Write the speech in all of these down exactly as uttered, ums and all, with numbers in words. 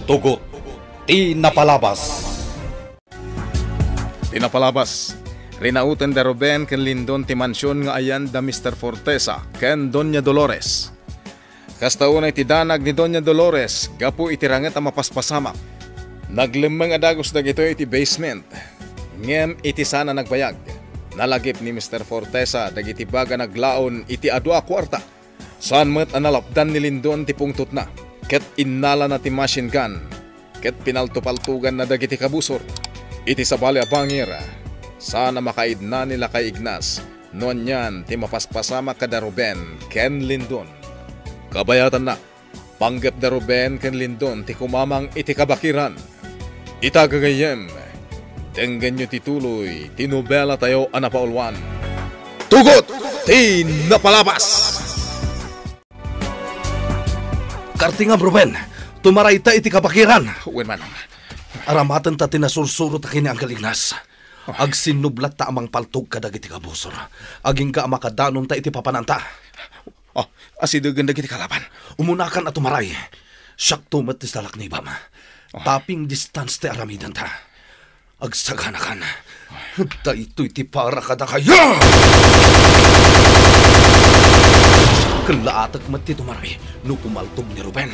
Tugot ti napalabas. Ti napalabas, rinauten da Ruben ken Lindon ti mansion nga ayan da Mister Fortesa ken Doña Dolores. Kasta unay ti danag ni Doña Dolores gapu iti ranget a mapaspasamak. Naglemmeng a dagus dagitoy iti basement. Ngem iti saan a nagbayag, nalagip ni Mister Fortesa dagiti bag a naglaon iti adu a kuarta. Saan met a nalapdan ni Lindon ti pungtotna, ket innalana ti machine gun, ket pinaltopaltoganna dagiti kabusor. Iti sabali a bangir, saan a makaidna ni Lakay Ignas no anian ti mapaspasamak kada Ruben ken Lindon. Kabayatanna, panggep da Ruben ken Lindon ti kumamang iti kabakiran. Ita gagayyem, denggenyo ti tuloy ti nobela tayo a napauluan. Tugot ti napalabas! Kartingam, Ruben, tumaray ta iti kabakiran. Wen, Manong. Aramatenta ti nasursurot a ken ni Anggal Ignas. Agsinnublatta a mangpaltog kadagiti kabusor. Agingga a makadanonta iti papananta. Oh, asidegen dagiti kalaban. Umunakan a tumaray. Siakto met ti salaknibam. Oh. Tapping distance ti aramidenta. Agsaganakan. Daytoy ti para kadakayo! Kellaatek met ti tumaray no pumaltog ni Ruben.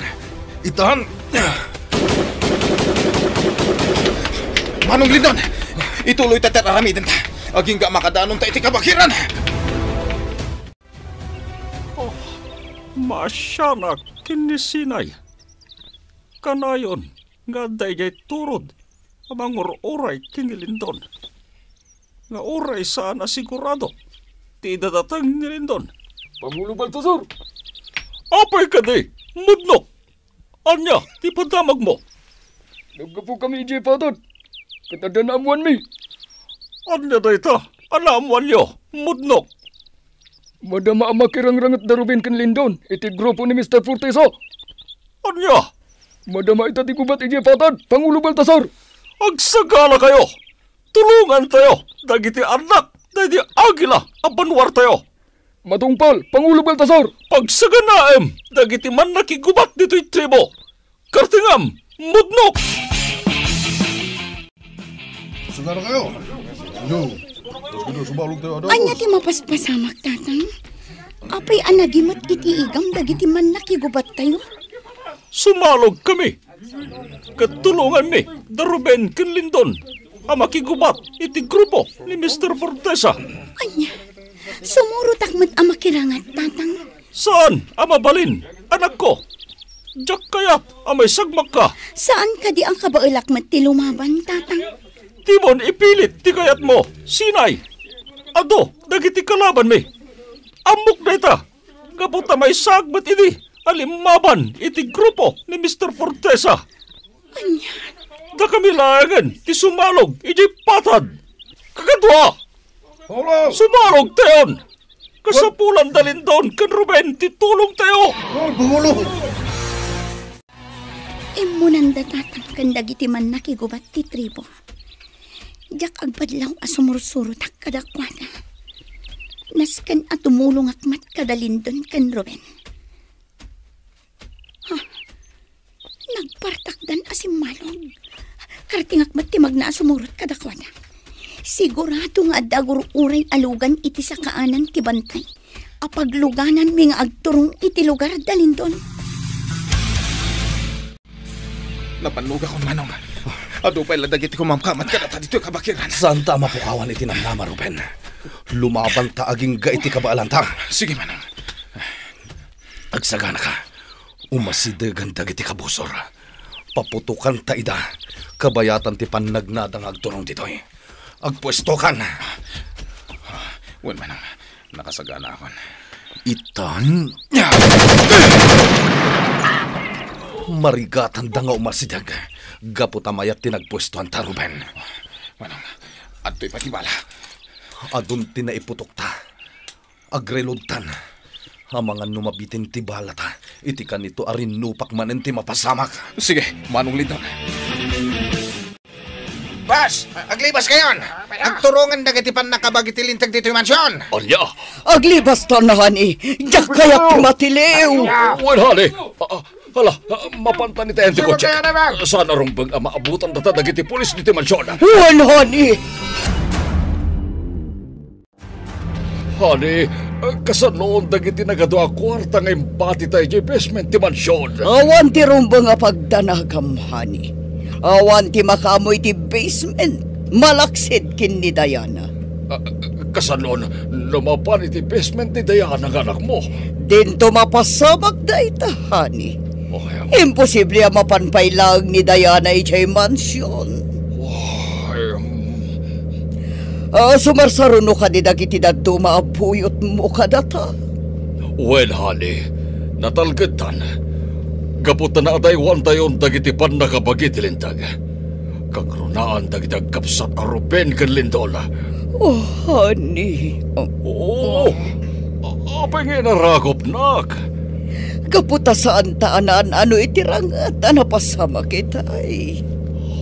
Itan! Manong Lindon! Ituloy ta ti aramidenta. Agingga a makadanonta iti kabakiran! Oh, maasianak ken ni Sinay. Kanayon nga adda idiay turod a mangur-uray ken ni Lindon. Nga uray saan a sigurado ti idadateng ni Lindon. Pangulo Baltasar! Apay kadi, Mudnok? Ania ti padamagmo? Naggapokami idiay patad, ket adda naammoanmi. Ania dayta a naammoanyo, Mudnok? Madama a makirangranget da Ruben ken Lindon iti grupo ni Mister Fortesa. Ania? Madama ita ti gubat idiay patad, Pangulo Baltasar. Agsaganakayo! Tulongantayo dagiti annak daydi agila a banuartayo. Matungpal, Pangulo Baltasar! Pagsaganaem dagiti mannakigubat ditoy tribo. Kartengam, Mudnok! Sagana kayo. Yo, mas gina sumalog tayo, Adagos. Ania ti mapaspasamak, Tatang? Apay a nagimet iti igam dagiti mannakigubat tayo? Sumalog kami. Ket tulonganmi da Ruben ken Lindon a makigubat iti grupo ni Mister Fortesa. Ania? Sumurotak met a makirangat, Tatang. Saan a mabalin, anakko. Diak kayat a maisagmakka. Saan kadi a kabaelak met ti lumaban, Tatang? Dimon ipilit ti kayatmo, Sinay. Adu dagiti kalabanmi. Ammok dayta. Gapu ta maysaak met idi a limmaban iti grupo ni Mister Fortesa. Ania? Dakami laengen ti sumalog idiay patad. Kakadua! Paulo! Sumalog tayon! Kasapulan da Lindon ken Ruben ti tulong tayo! Oh, Pangulo! Immunanda, Tatang, ken dagiti mannakigubat ti tribo. Diak agpadlaw a sumursurotak kadakuada. Nasken a tumulongak met kada Lindon ken Ruben. Ha? Nagpartakdan a simmalog. Kartingak met ti magna a sumurot kadakuada. Sigurado nga adda agur-uray a lugan iti sakaanan ti bantay a paglugananmi nga agturong iti lugar da Lindon. Napannugakon, Manong. Adu pay la dagiti kumamkamat kadata ditoy kabakiran. Saanta a mapukawan iti namnama, Ruben. Lumabanta agingga iti kabaelanta. Sige, Manong. Agsaganaka. Umasidegan dagiti kabusor. Paputokanta ida. Kabayatan ti pannagnada nga agturong ditoy. Agpuestokan. Wen, Manong. Nakasaganakon. Itan. Marigatanda nga umasideg. Gapu ta mayat ti nagpuestoanta, Ruben. Manong, adtoy pay ti bala. Adun ti naiputokta. Agreloadtan. Amangan no mabitin ti balata, iti kanito a rinnupak manen ti mapasamak. Sige, Manong Lindon. Boss, aglibas kayon. Agturongan dagiti pannakabag iti linteg ditoy mansion. Ania? Aglibas ta, honey. Diak kayat ti matiliw. Wen, honey. Ah, ah, Hala, ah, mapanta ni tayan ti kotse. Saan a rumbeng a maabutan data dagiti pulis ditoy mansion? Wen, honey! Honey, ah, kasanon dagiti nagadu a kuarta nga imbati tayo idiay basement ti mansion? Awan ti rumbeng a pagdanagam, honey. Awan ti makaammo iti basement, malaksid ken ni Diana. Ah, kasanon, no mapan iti basement ni Diana nga anakmo? Dinto mapasamak dayta, honey. Okay, am- Imposible a mapan pay laeng ni Diana idiay mansion. Ay, um. Ah, sumarsaruno kadi dagiti dadduma a buyotmo kadata? Wen, honey, natalgedtan. Gapu ta naadaywantayon dagiti pannakabagi ti linteg. Kagrunaan dagiti agkabsat a Ruben ken Lindon. Oh, honey. Oo. A-, apay nga inarakopnak? Gapu ta saanta a naan-ano iti ranget a napasamak itay.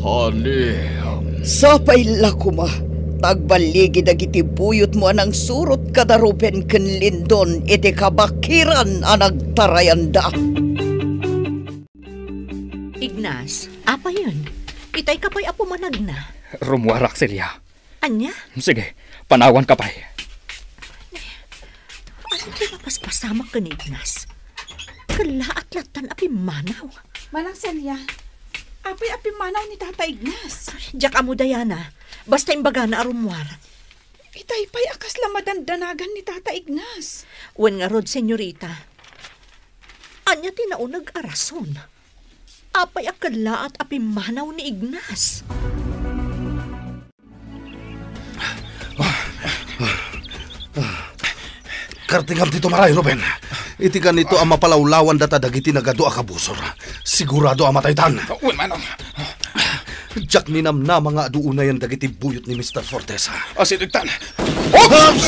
Honey. Sapay la koma ta agballigi dagiti buyotmo a nangsurot kada Ruben ken Lindon iti kabakiran a nagtarayanda. Ignas, apayen? Itay ka pay a pumanagna. Rummuarak, Celia. Ania? Sige, panawanka pay. Ania ti mapaspasamak ken ni Ignas? Kellaat lattan a pimmanaw. Manang Celia, apay a pimmanaw ni Tata Ignas? Diak ammo, Diana. Basta imbagana a rummuar. Itay pay a kasla madandanagan ni Tata Ignas. Wen ngarud, senyorita. Ania ti nauneg a rason? Apay a kellaat a pimmanaw ni Ignas? Kartingam ti tumaray, Ruben. Iti kanito a mapalawlawandata dagiti nagadu a kabusor, sigurado a mataytan. Wen, manong. Diak ninamnama nga adu unayen dagiti buyot ni Mister Fortesa. Asidegtan. Oops!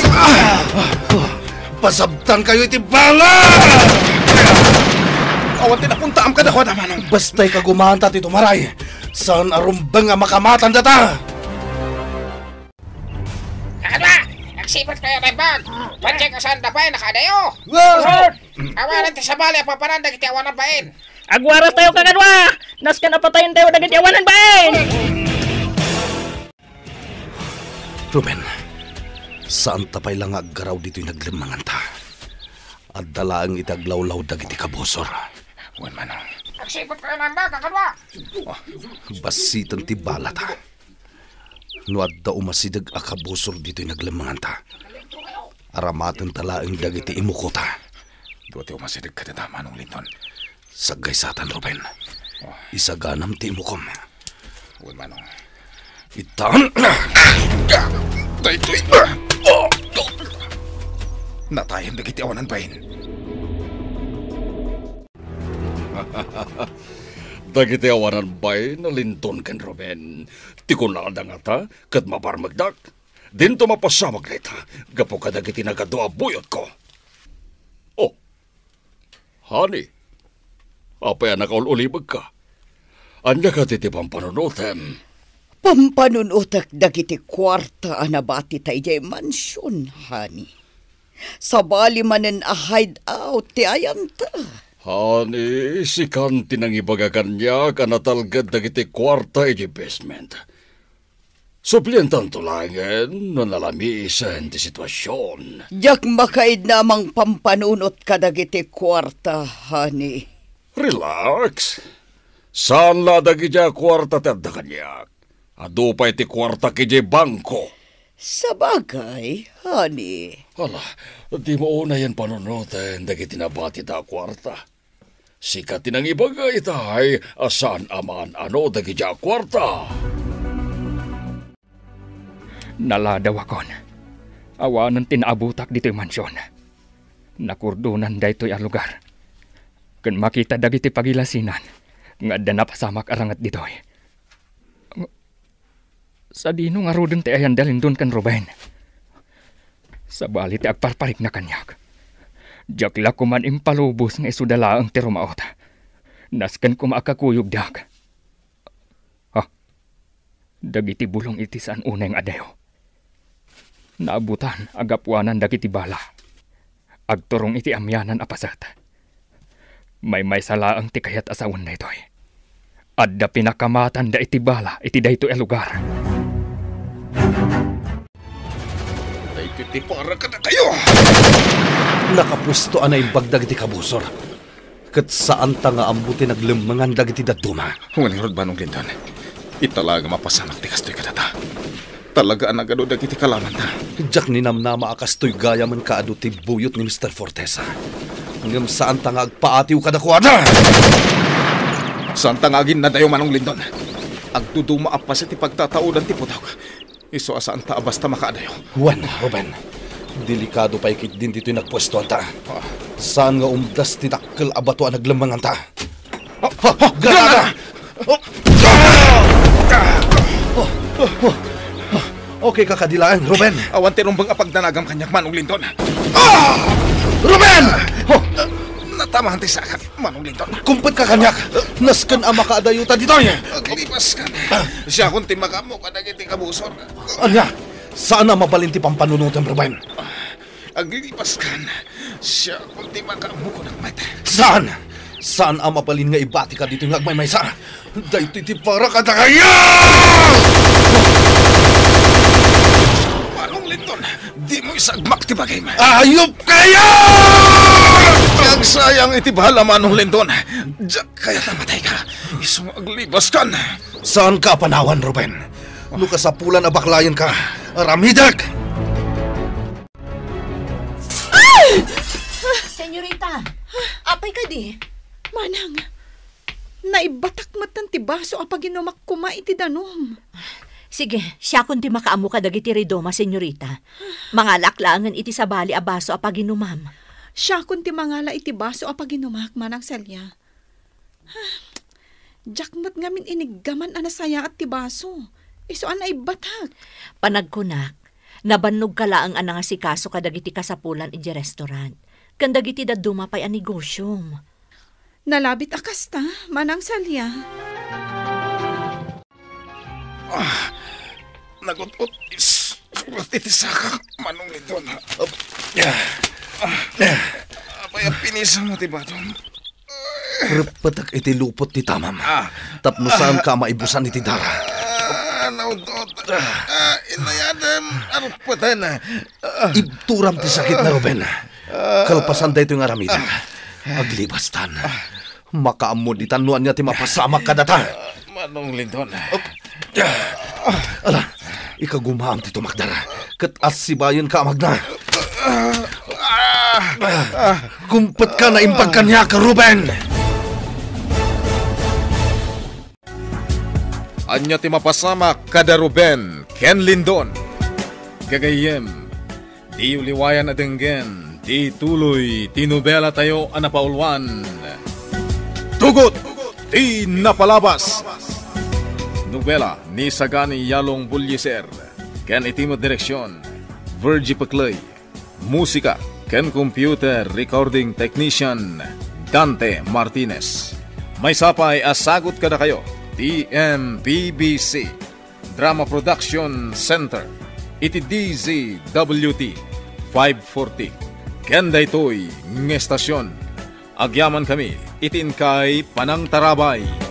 Pasabtankayo iti bala! Awan ti napuntaam kadakuada, manong. Basta ikagumaanta ti tumaray. Saan a rumbeng a makamatandata. Kakadua! Agsipatkayo a naimbag! Patse kasanda pay nakaadayo! Wow! Awanen ti sabali a papanan dagiti awanan bain. Agwarastayo, kakadua! Nasken a patayentayo dagiti awanan bain! Ruben, saanta pay la nga aggaraw ditoy naglemmenganta. Adda laeng iti aglawlaw dagiti kabusor. Wen, manong. Agsipatkayo a naimbag, kakadua! Bassiten ti balata. No adda umasideg a kabusor ditoy naglemmenganta, aramatenta laeng dagiti imukota. Dua ti umasideg kadata, Manong Lindon. Saggaysatan, Ruben. Oh. Isaganam ti imukom. Wen, manong. Itan. Daytoy. Natayen dagiti awanan bain. Dagiti awanan bain a Lindon ken Ruben, ti kunada ngata ket mabarmegdak. Dinto mapasamak dayta gapu kadagiti nagadu a buyotko. Oh, honey, apay a nakaul-ulibegka? Ania kadi ti pampanunotem? Pampanunotek dagiti kuarta a nabatita idiay mansion, honey. Sabali manen a hideout ti ayanta. Honey, sikan ti nangibaga kaniak a natalged dagiti kuarta idiay basement. Sublientanto laengen no nalamisen ti situasion. Diak makaidna a mangpampanunot kadagiti kuarta, honey. Relax. Saan la dagiti a kuarta ti adda kaniak. Adu pay ti kuartak idiay bangko. Sabagay, honey. Ala, dimo unayen panunoten dagiti nabatita a kuarta. Sika ti nangibaga itay a saan a maan-ano dagiti a kuarta. Naladawakon. Awanen ti naabutak ditoy mansion. Nakurdonan daytoy a lugar. Ken makita dagiti pagilasinan nga adda napasamak a ranget ditoy. Sadino ngaruden ti ayanda Lindon ken Ruben? Sabali ti agparparikna kaniak. Diak la koman impalubos nga isuda laeng ti rumaot. Nasken koma a kakuyogdak. Ha? Dagiti bulong iti saan unay nga adayo. Naabutan a gapuanan dagiti bala. Agturong iti amianan a paset. Maymaysa laeng ti kayat a sawen daytoy. Adda pinakamatanda iti bala iti daytoy a lugar. Daytoy ti para kadakayo! Nakapuesto a naimbag dagiti kabusor. Ket saanta nga ammo ti naglemmengan dagiti dadduma. Wen ngarud, Manong Lindon, ita laeng a mapasamak ti kastoy kadata. Talaga a nagadu dagiti kalamanta. Diak ninamnama a kastoy gayamen kaadu ti buyot ni Mister Fortesa. Ngem saanta nga agpaatiw kadakuada! Saanta nga aginnadayo, Manong Lindon. Agduduma a paset ti pagtataodan ti putok. Isu a saanta a basta makaadayo. Wen, Ruben. Delikado pay ketdin ditoy nagpuestoanta. Ah. Saan nga umdas ti dakkel a bato a naglemmenganta. Ah, ah, ah, granada! Okay ka kadi laeng, Ruben? Awan ti rumbeng a pagdanagam kaniak, Manong Lindon. Ah! Ruben! Oh! Natamaan ti sakak. Manong Lindon. Kumpet ka kaniak. Nasken a makaadayota ditoy. Aglibaskan. Siakon ti makaammo kadagiti kabusor. Ania? Saan a mabalin ti pampanunotem, Ruben? Aglibaskan. Siakon ti makaammo kunak met. Saan? Saan a mabalin nga ibatika ditoy nga agmaymaysa? Daytoy ti para kadakayo! Manong Lindon, dimo isagmak ti bagim. Ayop kayo! Agsayang iti bala, Manong Lindon. Diak kayat a matayka. Isu nga aglibaskan. Saanka a panawan, Ruben. No kasapulan a baklayenka, aramidek! Senyorita, apay kadi? Manang, naibatak metten ti baso a paginumak koma iti danum. Sige, siakon ti makaammo kadagiti ridoma, senyorita. Mangalak laengen iti sabali a baso a paginumam. Siakon ti mangala iti baso a paginumak, Manang Celia. Diak met ngamin iniggaman a nasayaat ti baso. Isu a naibbatak. Panagkunak, nabannogka laeng a nangasikaso kadagiti kasapulan idiay restaurant, ken dagiti dadduma pay a negosiom. Nalabit a kasta, Manang Celia. Ah, nagut-ot is-, surat iti sakak, Manong Lindon. Ah, apay a pinisam ti batom? Reppetek iti lupot ti tamam. Ah. Tapno saanka a maibusan iti dara. Ah, naudot. Ah, inayadem, arpeten. Ah. Ibturam ti sakit na, Ruben. Kalpasan daytoy nga aramidek, aglibastan. Makaammo ditan no ania ti mapasamak kadata. Manong Lindon. Ala, ikagumaam ti tumakder, ket assibayenka a magna. Kumpetka, naimbag kaniak, Ruben! Ania ti mapasamak kada Ruben ken Lindon? Gagayyem, diyo liwayan a denggen ti tuloy ti nobelatayo a napauluan, Tugot ti Napalabas. Nobela ni Sagani Yalong Bullieser ken iti met direksion, Virgie Pecley. Musika ken computer recording technician, Dante Martinez. Maysa pay a sagut kadakayo ti M P B C Drama Production Center iti D Z W T five forty. Ken daytoy nga estasion, agyamankami iti inkay panangtarabay.